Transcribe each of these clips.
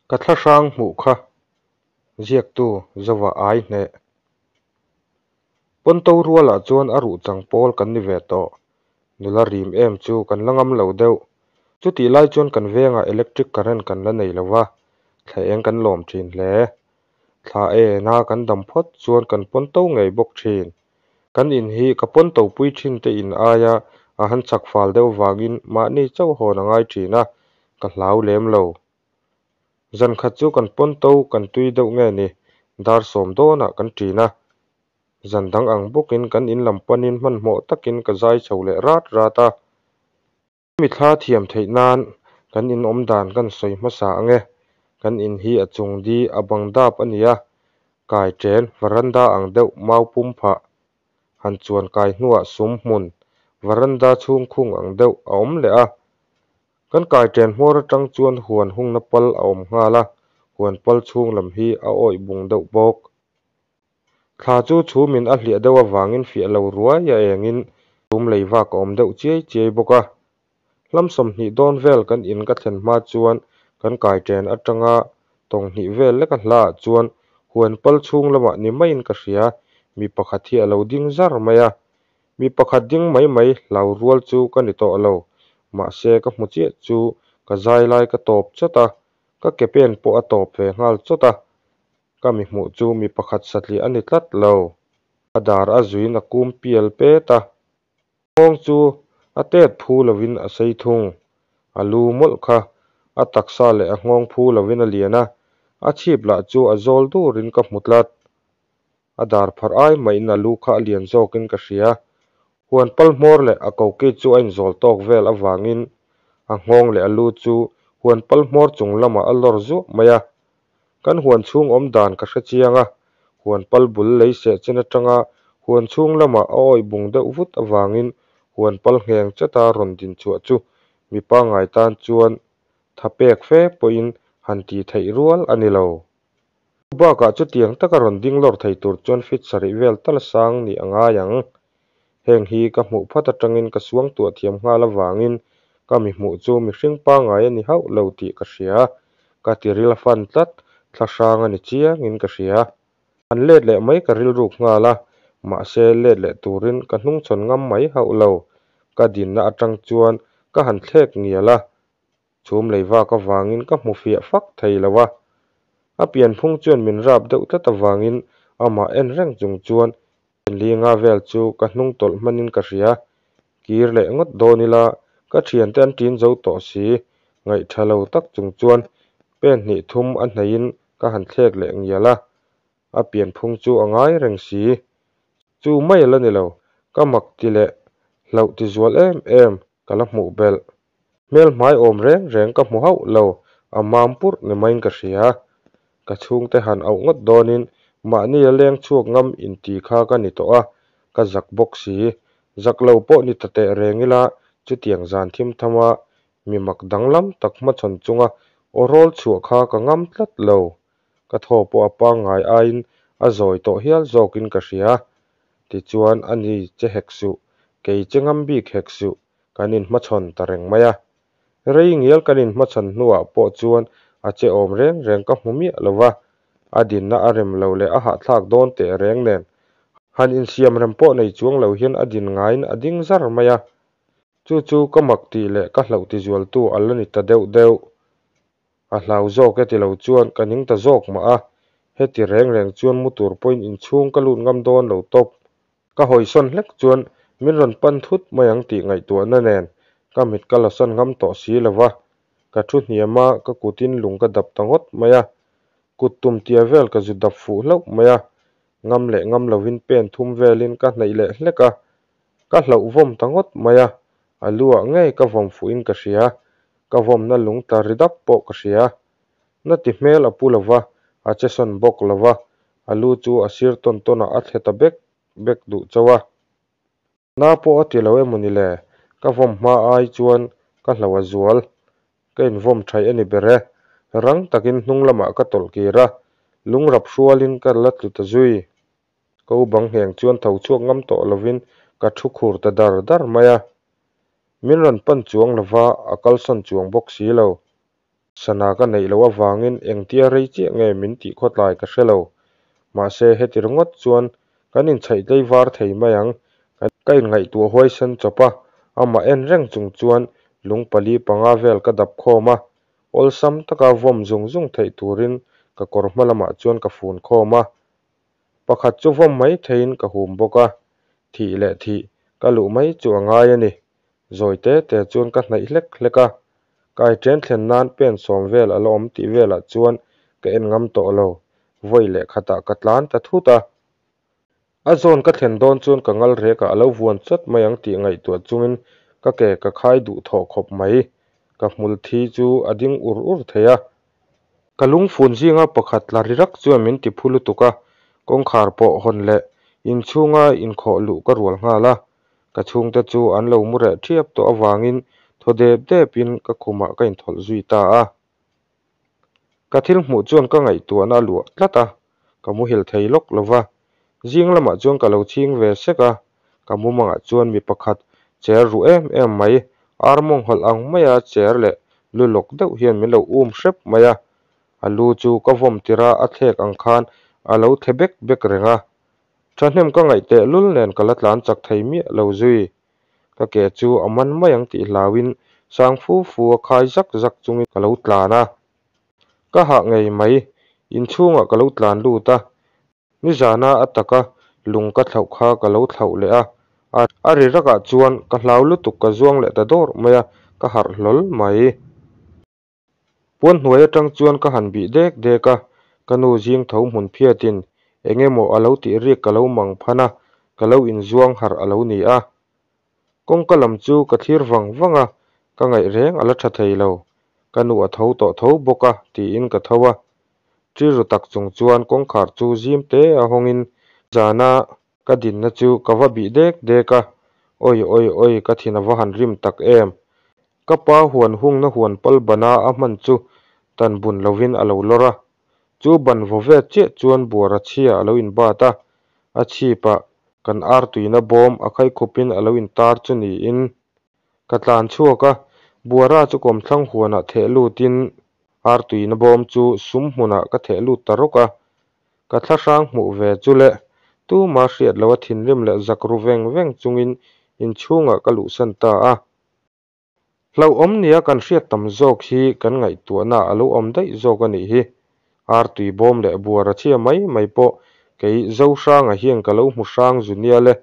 Ka thlahrang hmuh kha ziaktu Zova ai hneh. Pawnto rualah chuan a ruh chang pawl kan ni ve tawh. Nula rim em chu kan la ngam lo deuh. Chutih lai chuan kan vengah electric current kan la nei lo va, thla eng kan lawm thin hle. Thla ena kan dam phawt chuan kan pawnto ngei bawk thin. Kan in hi ka pawnto pui thin te in aia a han chak fal deuh vangin mahni chauh hawn a ngai thin a, ka hlau lem lo. Zan khat chu kan pawnto kan tui deuh nge ni, dar sawm dawnah kan ṭin a. Zan dang ang bawkin kan in lam panin hmanhmawh takin ka zai chho leh rat rat a. Mi thla thiam theih nan kan in awm dan kan sawi hmasa ang e. Kan in hi a chung di a bang dap a ni a, kai chen varanda ang deuh mau pum phah han chuan kai hnuah sum hmun varanda chhung khung ang deuh a awm leh a. Kan kai chen hmawr atang chuan huan hungna pal a awm nghal a, huan pal chhung lam hi a awih bung deuh bawk. Thla chu chhumin a hliah deuh avangin fiah lo ruai a engin chhum lei vak a awm deuh chiai chiai bawk a. Hlam 20 dawn vel kan in ka thlen hma chuan kan kai chen atanga tawng hnih vel leka hlaah chuan huan pal chhung lamah ni maiin ka hria, mi pakhat hi a lo ding zar mai a. Mi pakhat ding mai mai hlau rual chu ka ni tawh lo, mahse ka hmu chiah chu ka zai lai ka tawp chawt a, ka ke pen pawh a tawp ve nghal chawt a. Ka mi hmuh chu mi pakhat satliah a ni tlat lo. A dar a zuiin a kum pial pet a. Nghawng chu a tet phu lovin a sei thung. A lu mawlh kha a taksa leh a nghawng phu lovin a lian a, a chhip lah chu a zawl durin ka hmu tlat. A dar pharh ai mahin a lu kha a lian zawkin ka hria. Huan pal hmawr leh a koki chu a inzawl tawk vel avangin a nghawng leh a lu chu huan pal hmawr chung lamah a lawr zuah mai a. Kan huan chhung awm dan ka hre chiang a, huan pal bul lei seh chen atanga huan chhung lamah a awih bung deuh vut avangin huan pal ngheng cheta rawn din chhuah chu mi pangngai tan chuan tha pek fe pawhin han ti theih rual a ni lo. Chu bakah chutiang taka rawn ding lawr thei tur chuan feet sarih vel tal sang nih a ngai ang. Heng hi ka hmuh phat atangin ka suang tuah thiam nghal avangin ka mi hmuh chu mihring pangngai a ni hauh lo tih ka hria. Ka tiril a fan tlat, thlahrang a ni chiangin ka hria. Han let leh mai ka rilruk nghal a, mahse let leh turin ka hnungchhawn ngam mai hauh lo. Ka dinna atang chuan ka han thlek ngial a, chhum lei vak avangin ka hmu fiah fak thei lo a. A pianphung chuan min rap deuh tlat avangin amah en reng chung chuan Linga vel chu ka hnung tawlh hmanin ka hria. Kir leh ngawt dawn ila ka thiante an ṭin zo tawh si. Ngaih ṭha lo tak chung chuan pen hnih thum a hneihin ka han thlek leh ngial a. A pianphung chu a ngai reng si. Chu mai a la ni lo, ka mak ti leh hlauh ti zual em em ka la hmuh belh. Hmel hmai awm reng reng ka hmu hauh lo, a mam purh ni maiin ka hria. Ka chhungte han auh ngawt dawnin mahni a leng chhuak ngam inti kha ka ni tawh a, ka zak bawk si. Zak lo pawh ni ta teh reng ila chutiang zan thim thama mi mak danglam tak hmachhawn chunga aw rawl chhuah kha ka ngam tlat lo. Ka thaw pawh a pangngai aiin a zawi tawh hial zawkin ka hria. Tichuan a ni che hek suh, kei che ngam bik hek suh, kan inhmachhawn ta reng mai a. Rei ngial kan inhmachhawn hnuah pawh chuan a che awm reng reng ka hmu miah lo va, a dinna a rem lo leh a hahthlak dawn teh reng nen. Han insiam rem pawh nei chuang lo hian a din ngaiin a ding zar mai a. Chu chu ka mak tih leh ka hlauh tizualtu a la ni ta deuh deuh. A hlau zawk e ti lo chuan ka ning ta zawk mah a, heti reng reng chuan mu tur pawhin inchhung ka lut ngam dawn lo tawp. Ka hawisawn hlek chuan min rawn pan thut mai ang tih ngaihtuahna nen ka mit ka lasan ngam tawh si lo va, ka thu hniam a, ka kutin lung ka dap ta ngawt mai a. Kut tum tia vel ka zu dap fuh hlauh mai a, ngam leh ngam lovin pen thum velin ka hnaih leh hlek a, ka hlauh vawm ta ngawt mai a, a lu ah ngei ka vawm fuhin ka hria, ka vawmna lung tla ri dap pawh ka hria. Na ti hmel a pu lo va, a che sawn bawk lo va, a lu chu a sir tawn tawn ah a thle ta bek bek duh chauh a. Na pawh a ti lo emaw ni le, ka vawm hma ai chuan ka hlo a zual. Ka invawm thaih a ni ber e. Rang takin hnung lamah ka tawlh kir a, lung rap hrualin ka la tlu ta zui. Ka u bang ngheng chuan tho chhuak ngam tawh lovin ka thu khur ta dar dar mai a. Min rawn pan chuang lova, a kalsawn chuang bawk si lo. Sana ka neih loh avangin engtia rei chiah nge min tih khawtlai ka hre lo. Mahse heti ringawt chuan kan inchhaih tlaivar thei mai ang. Ka inngaihtuah huaisen chawp a, amah en reng chung chuan lung pali panga vel ka dap khawm a, awlsam taka vawm zung zung theih turin ka kawr hma lamah chuan ka fun khawm a. Pakhat chu vawm mai theiin ka hum bawk a, thih leh thih ka luh mai chu a ngai a ni. Zawi te te chuan ka hnaih hlek hlek a, kai chen thlen nan pen sawm vel a la awm tih velah chuan ka en ngam tawh lo, vawi leh khatah ka tlan ta thut a. A zawn ka thlen dawn chuan ka ngal rekah a lo vuan chawt mai ang tih ngaihtuah chungin ka ke ka khai duh thawh khawp mai. Ka hmul thi chu a ding ur ur thei a. Ka lungfun zinga pakhat tla ri rak chuan min ti phu lutuk a, kawngkhar pawh hawn leh inchhunga inkhawh luh ka rual nghal a. Ka chhungte chu an lo mu reh ṭhiap tawh avangin thaw dep depin ka khumah ka inthawlh zui ta a. Ka thil hmuh chuan ka ngaihtuahna a luah tlat a, ka muhil thei lawk lo va. Zing lamah chuan ka lo chhing ve sek a, ka mumangah chuan mi pakhat cher ruh em em mai, ar mawng hawlh ang maia cher leh lu lawk deuh hian min lo um hrep mai a. A lu chu ka vawm tirh a a thlek ang khan a lo thle bek bek reng a. Thahnem ka ngaih teh lul nen ka la tlan chak thei miah lo zui. Ka ke chu a man mai ang tih hlauin sang fu fu a khai zak zak chungin ka lo tlan a. Ka hah ngei mai, inchhungah ka lo tlan lut a, nizana a taka lung ka thlauh kha ka lo thlauh leh a, a ri rakah chuan ka hlau lutuk ka zuang leh ta dawrh mai a, ka harh hlawl mai. Puan hnuai atang chuan ka han bih dek dek a, ka nu zing tho hmun phiatin eng emaw a lo tih rik ka lo mang phan a, ka lo inzuang harh a lo ni a. Kawngka lam chu ka thlir vang vang a, ka ngaih reng a la tha thei lo. Ka nu a tho tawh tho bawk a tiin ka tho a. Ṭiru tak chung chuan kawngkhar chu zim te a hawngin zana ka dinna chu ka va bih dek dek a, Awi awi awi ka thin a va han rim tak em! Ka pa huan hungna huan pal bana a hman chu tan bun lovin a lo lawr a. Chu ban vaw vet chiah chuan buara chhia a lo inbat a, a chhipah kan ar tuina bawm a khaikhupin a lo intar chu niin ka tlan chhuak a, buara chu kawmthlang huanah theh lutin ar tuina bawm chu sum hmunah ka theh lut ta rawk a, ka thlahrang hmuh ve chu le tuma hriat loha thinrim leh zak ru veng veng chungin inchhungah ka luhsan ta a. Hlauhawm nia kan hriat tam zawk hi kan ngaihtuahna a lo awm daih zawk a nih hi. Ar tui bawm leh buara chhia mai mai pawh kei Zohranga hian ka lo hmu hrang zu nia le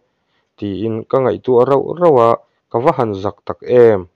tiin ka ngaihtuah rauh rauh a, ka va han zak tak em!